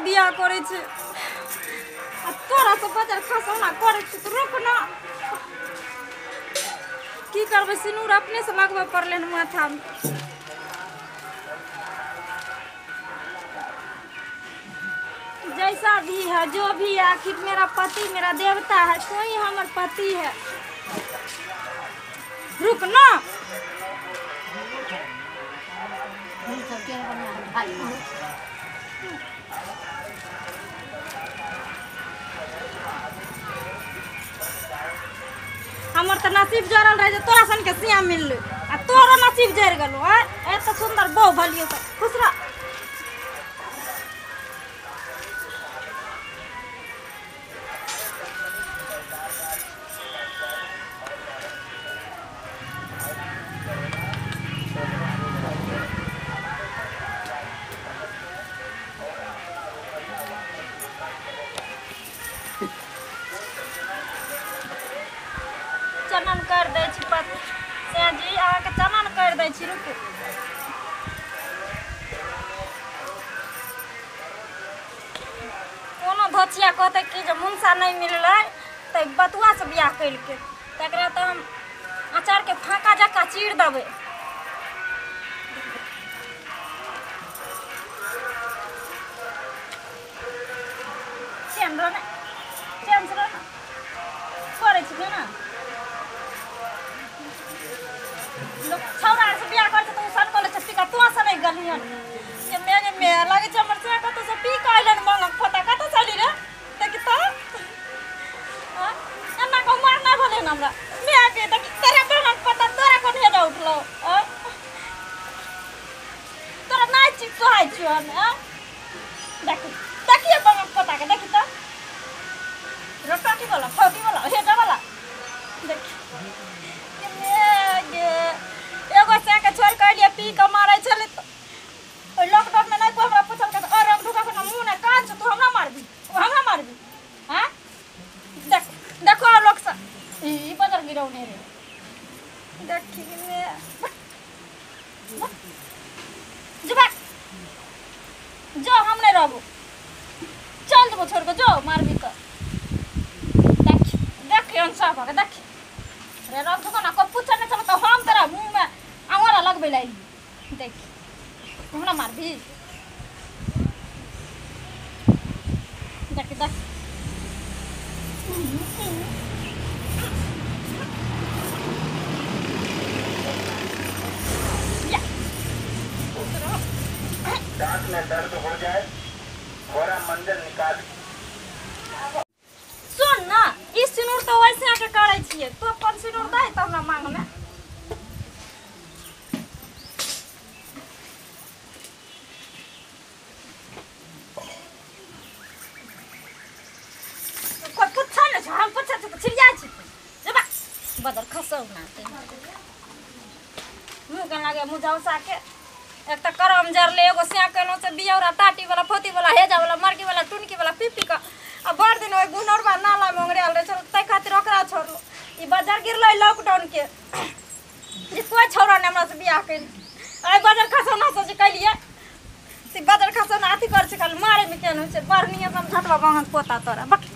बियाह करै छै आ तोरा से बजर खसौना करै छै। तू रुक ना, की करबै, सिनूर अपने से लगबे पड़लै हन माथामे। जैसा भी है जो भी है, आखिर मेरा पति मेरा देवता है, कोई हमर पति है। रुक ना, हमर तऽ नसीब जरल रहे जे तोरा सन के सिया मिललै आ तोरो नसीब जरि गेलो। आय एते सुंदर बहु भलियो तऽ खुश रह। चनन कर दै छी जी, अहाँके चनन कर दै छी। रुकू, कोनो धोचिया कहतै कि जे मुनसा नहि मिललै तऽ बतुआसँ बियाह केलकै, तकरा तऽ हम अचारके फाँका जकाँ चीर देबै। चैन रह, चैन से रह, करै छी ने। लोक छौड़ा से बियाह करै छै तऽ ओ सन कऽ लै छै पी कऽ, तू से नहि गेलिहन जे मे गे मे लागै छै हमर से कतौ से पी कऽ अयलन। मांगक पोता कतौ चली रे, देखी तऽ एना कऽ मार नहि भेलै हन हमरा मे के। देखी तेरा मांगक पोता तोरा कोन हेजा उठलौ, तोरा नहि चीज सोहाइ छियौ हमे। देख देखिए मांगक पोता के, देखी तऽ रोटी वाला फौटी वाला हेजा वाला। देखी एगो से के छोड़ के अलियै पी के मारै छलै तऽ ओहि लॉकडाउन में नहि कोइ हमरा पुछलकै तऽ और ढुका के मुँह नहि कान छौ, तू हमरा मारबी, हमरा मारबी। हाँ देख देखो लोक सब ई बदल गिरौने रे। देखी मे जुबा जो, हम नहीं रहबो, चल जेबो छोड़ के, जो मारबी तऽ। देख देख अंसा भऽ के देख रे रख ढुका ना, कोइ पूछे नहीं छलो तऽ हम तोरा मुँह में आंगुरा लगबै ला। देख हमरा मारबी, देख देख। दांत में दर्द हो जाए थोड़ा मंजन निकाल। सुन ना, ई सिनूर तऽ वैसे आके करै छियै, तू अपन सिनूर दै तऽ हमरा मांग में। कोइ पुछै नहि छै, हम पुछै छियै तऽ छिड़िया छी जेबा बदल खसौ ना मुँह के लागे मुँह झौसा के। एक तऽ करम जरले एगो सिया केलहुँ से बियौरा टाटी वाला फोती वाला हेजा वाला मरकी वाला टुनकी वाला पी पी कऽ आ भरि दिन ओहि गुनौरबा नालामे ओंगरायल रहै छल, ताहि खातिर ओकरा छोड़लहुँ। ई बजर गिरलै लॉकडाउन के जे कोइ छौड़ा नहि हमरा से बियाह केलकै। एहि बजर खसौना से जे केलियै से बजर खसौना अथी करै छै, खाली मारैमे केहन होइ छै। बड़ नियम हम झटवा बाँहक पोता तोरा बक।